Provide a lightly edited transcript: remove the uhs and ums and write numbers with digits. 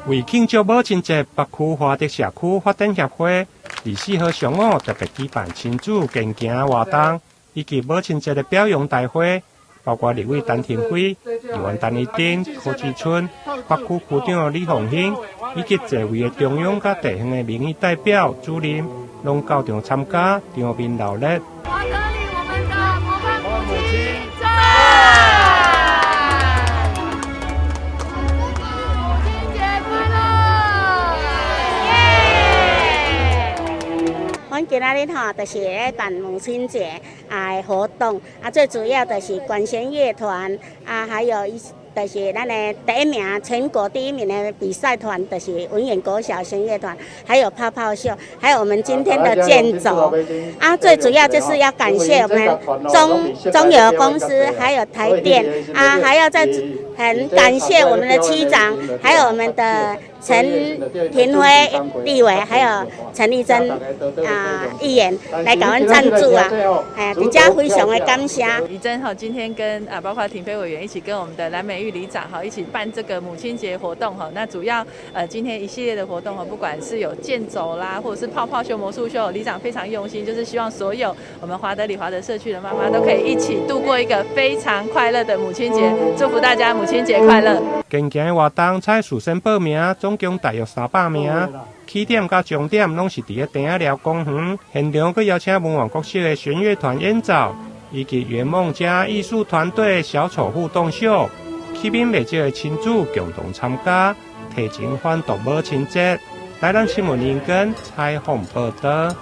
為慶祝母親節，北區華德社區發展協會24號上午特別舉辦親子健行活動，以及母親節的表揚大會，包括立委陳亭妃、議員陳麗珍、柯志春、北區區長李鳳馨，以及濟位的中央佮地方的民意代表、主任，攏到場參加，場面鬧熱。華德里，我們的模範母親讚！母親節快樂！耶！阮今仔日吼，就是咧辦母親節啊的活動，啊最主要就是管弦樂團啊，還有一就是咱的第一名，全國第一名的比賽團，就是文遠國小弦樂團，還有泡泡秀，還有我們今天的健走啊，最主要就是要感謝我們中油公司，還有台電啊，還要再很感謝我們的區長，還有我們的陳亭妃立委，還有陳麗珍啊議員來共阮贊助啊，哎，佇遮非常的感謝。怡珍哈，今天跟啊包括亭妃委員一起跟我們的藍美玉里長哈一起辦這個母親節活動哈，那主要今天一系列的活動哈，不管是有健走啦，或者是泡泡秀、魔術秀，里長非常用心，就是希望所有我們華德里華德社區的媽媽都可以一起度過一個非常快樂的母親節，祝福大家母親節快樂。健行的活動採事先報名，總共大約300名，起點佮終點攏是佇咧疔仔寮公園，現場閣邀請文遠國小的弦樂團演奏，以及圓夢家藝術團隊小丑互動秀，吸引袂少的親子共同參加，提前歡度母親節。台南新聞林根採訪報導。